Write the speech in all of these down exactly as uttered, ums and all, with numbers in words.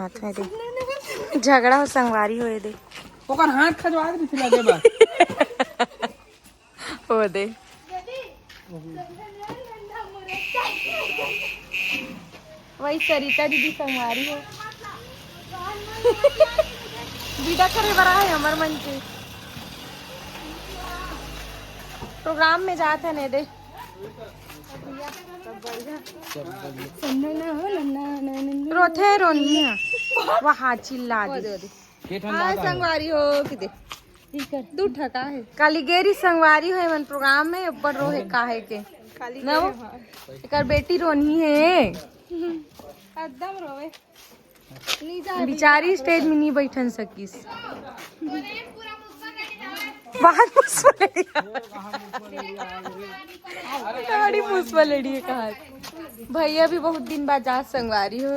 हाथ में दे। झगड़ा हो संगवारी हो, ये दे। ओकर हाथ खजवा दे, पिछला दे बा। वो दे। वही सरिता दीदी संगवारी हो। बीड़ा करे बर आए हमर मन के। प्रोग्राम में जात हे ने दे। रोथे रोनी है। वहाँ चिल्ला दे। हाँ, संगवारी हो कि दे। दू ठका है। काली गेरी संगवारी हो, एमन प्रोग्राम में ऊपर रोहे काहे के। न वो? एकर बेटी रोनी है। एकदम रोवे। बिचारी स्टेज में नहीं बैठन सकिस। बहुत मुश्किल है। बड़ी मुश्किल लड़ी है कहा। भैया भी बहुत दिन बाद जा संगवारी हो।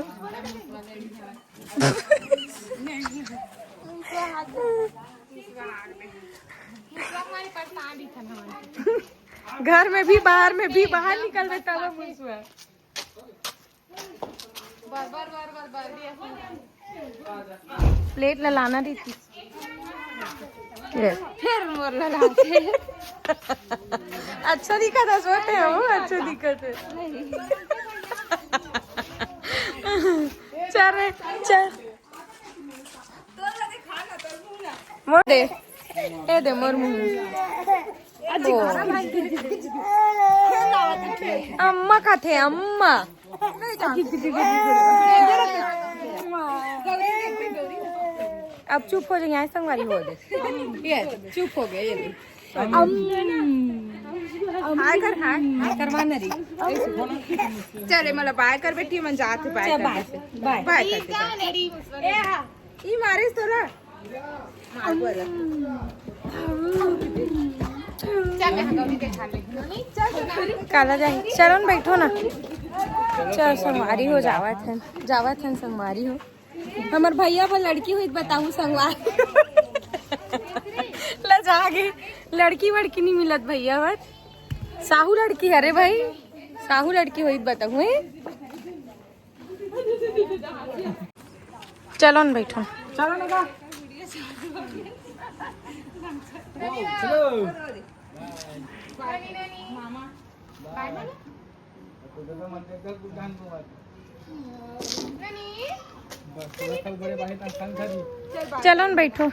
घर में भी, बाहर में भी, बाहर निकलबे तब मुसुआ। प्लेट ला लाना रही थी। फिर मोर ला लाते। अच्छा दिखत हे, सोते हो, अच्छा दिखत हे। चल रे, चल। मोर दे, ए दे मोर मुंह। ओ। अम्मा खाथे, अम्मा। अब चुप हो जाइए, संगवारी हो दे। ये चुप हो गए, ये ले। अम। हाय कर, हाय। हाय करवा ना रही। चले, मतलब बाय कर बेटी, मन जात बाय चल, कर बाय, बेटी। बाय। बाय कर बेटी। ई मारिस तोला। मार बोला। चल, मैं गौरी के खा ले। काला जाए। चलो न, बैठो ना। चल, संगवारी हो, जावत हन, जावत हन संगवारी हो। हमर भैया बर लड़की होई त बताहूँ संगवारी। लजा गे, लड़की वड़की नहीं मिलत भैया बर। साहू लड़की, अरे भाई, साहू लड़की होई त बताहूँ, हैं? चलो न बैठो। चलो ना का। चलो। चलो न बैठो।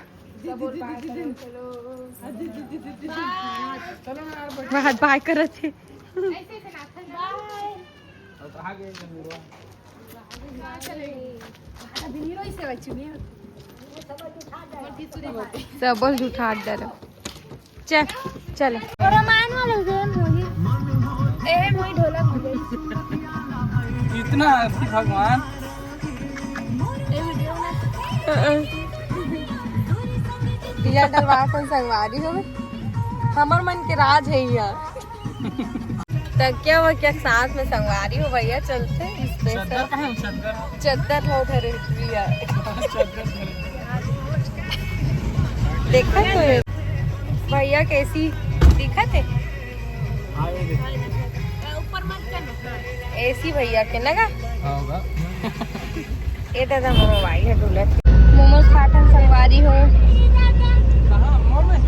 वहाँ बाय करत हे। सबल उठा डर। चल, चल। रोमान वाला game होही। ए, मोई ढोलक हो गई। इतना हंसी भगवान। ए, video बना। दिया डलवा अपन संगवारी हो। हमर मन के राज है यहाँ। तकिया वकिया के साथ में संगवारी हो भैया, चलते स्पेशल। चद्दर कहाँ है? चद्दर। चद्दर हो धरे भैया। चद्दर धरे। देखा तो है। भैया कैसी दिखत है? ऊपर मत कर। एसी भैया के ना का? हाँ होगा। ए दादा, मोर मोबाइल है डुलत। मोमोज खात हन संगवारी हो। कहाँ? मॉल में?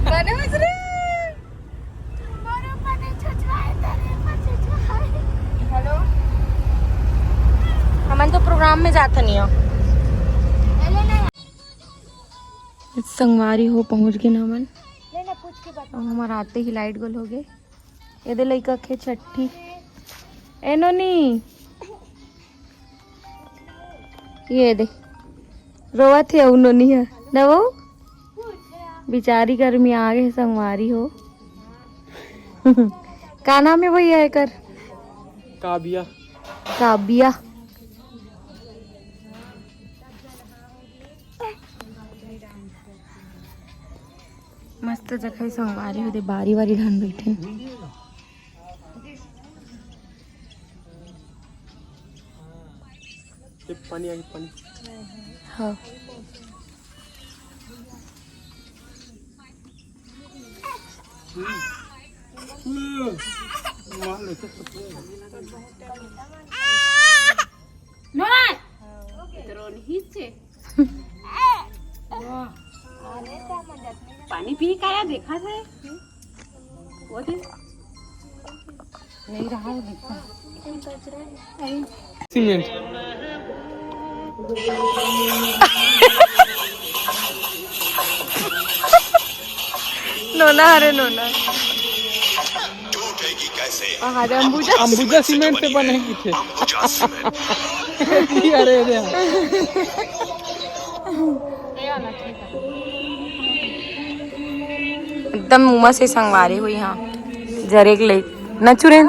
कने बस रे? हेलो, हमन तो प्रोग्राम में जात हन। संगवारी हो, पहुँच गे हमन। अब हमर आते ही लाइट गोल हो गे। एदे लइका के छट्ठी। ए नोनी, ये दे, रोवत हे अउ नोनी ह, न वो बिचारी गर्मी आ गे संगवारी हो। का नाम है भैया एकर? काबिया। काबिया। मस्त जगह संगवारी हो दे, बारी बारी धान बैठे। ये पानी आ गया, पानी। हाँ। नोना, रोन हिचे। वाह। पानी पी काया देखा थे। वो दे। नहीं रहा है, देखो। सीमेंट। नोना, अरे नोना। अरे अंबुजा। अंबुजा सीमेंट से बने की थे। अरे, अरे। एकदम मुमा से संगवारी हुई, हाँ। जरेक ले। नचुरेन।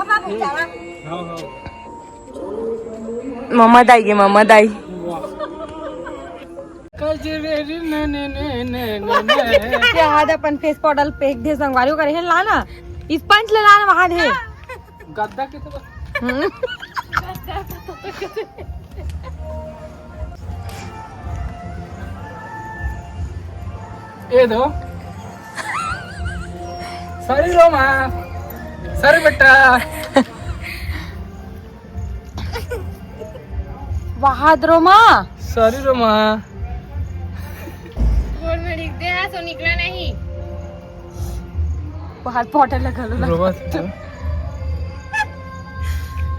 ममा दाई के, ममा दाई। क्या हाथ अपन फेस पाउडर फेंक दे संगवारी करे है, लाना। स्पंज ले लाना वहां दे। गद्दा के तो हम्म। ए दो। सॉरी रोमा। सॉरी बेटा। वहाद रोमा। सॉरी रोमा। गोड़ में लिख दे, हाँ, सो निकला नहीं। वहाद पाउडर लगा लो, लगा। रोमा से तो।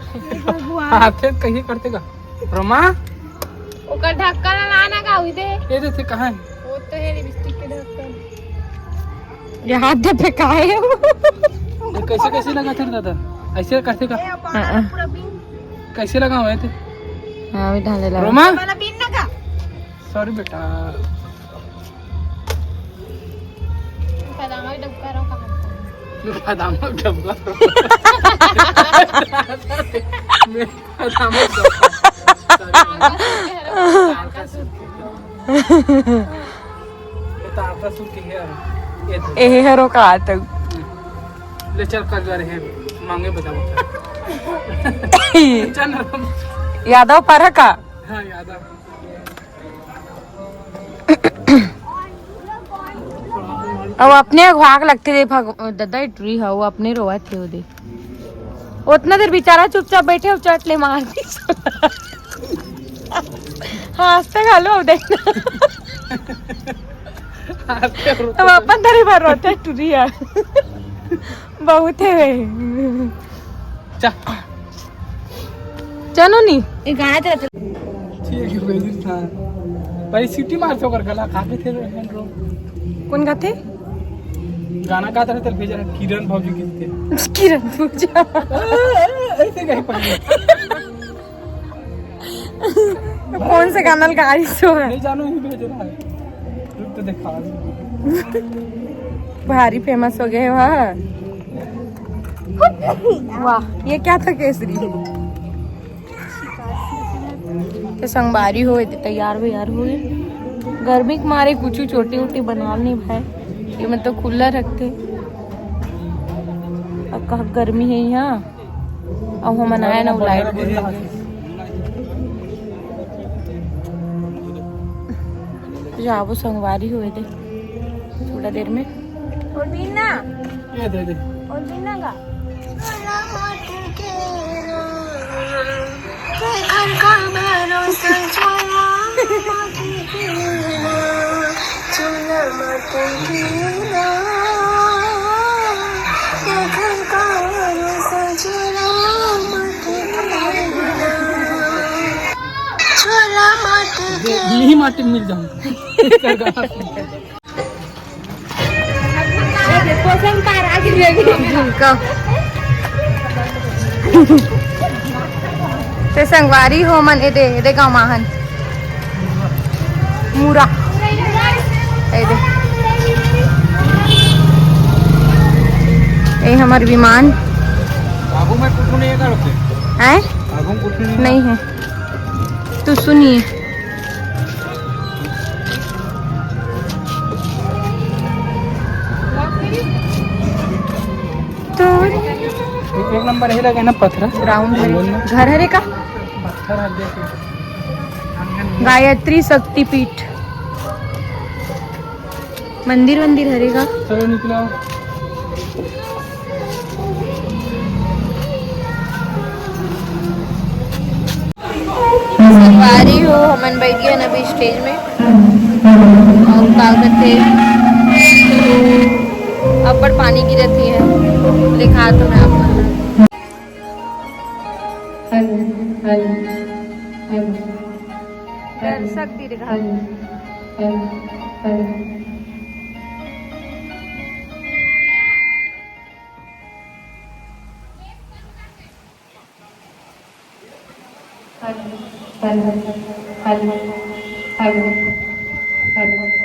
हे भगवान। हाथे कहीं करते का? रोमा? ओकर ढक्कन ला ना का हुई दे। ये दे थे कहाँ है? वो तो है लिपस्टिक के ढक्कन। ये हाथ दे पे का है वो? ये कैसे, कैसे लगा था दादा? ऐसे करते का? हाँ, हाँ। कैसे लगा हुआ है थे? हाँ, अभी ढाले लगा। रोमा? वाला बीन ना का? सॉरी बेटा। बादाम का डब्बा रहो कहाँ? बादाम का डब्बा। मैं बादाम का डब्बा। सॉरी। ये तो आपका सूट ही है। ये तो। एहे हरो का आतौ। ले चल, कर जा रहे हैं, मांगे बताओ। चल ना। यादव पारा का? हाँ, यादव। अब अपने अघवाक लगथे रे भग-, ददा, ए टुरी ह, वो अपने रोवत हे ओदे। ओतना देर बेचारा चुपचाप बैठे, अउ चट ले मार दी। हाँसथे घलो, अब देख। अब अपन धरी भर रोथे टुरी ह। बहुत है। चा। चलो नी। ये गाना चला, चला। ठीक है, भेज था। भाई सीटी मार चोकर गला खा के थे, रो। कौन गाथे? गाना गात रहे थे, भेज रहे, किरण भौजी गीत थे। किरण भौजी। ऐसे कहीं पकड़े। कौन से गाना गा रही सो है? नहीं जानो, ही भेज रहा है। रुक तो दिखा। भारी फेमस हो गए वाह। वाह, ये क्या था केसरी? तो संगवारी हो, तैयार वैयार हुए। गर्मी के मारे कुछ चोटी उटी बनाल नहीं भाई, ये मतलब खुला रखते। अब कहा गर्मी है यहाँ। अब हमन आए ना, वो लाइट बुझ गे। जाबो संगवारी होए दे थोड़ा देर में। और बीन ना। ये दे दे। और बीन ना का? यही माटी मिल जाऊँ। झुमका। ते संगवारी हो मन, ए दे, ए दे गाँव माहन। मुरा। ए दे। ए हमर विमान। आगू में कुछ नहीं है का रुके? हैं? आगू में कुछ नहीं है। नहीं है। तू सुनिए। तो एक नंबर यही लगे ना पथरा। राउंड है। घर हरे का? पत्थर है, देख। गायत्री शक्तिपीठ। मंदिर वंदिर हरे का? चलो निकलो। संगवारी हो, हमन बैठ गए अभी स्टेज में। अउ का कथे, अब्बड़ पानी गिरत हे, दिखा तो मैं आप मन ला। Hello, hello, hello. दर्शक दीर्घा। Hello, hello, hello. Hello, hello, hello, hello, hello.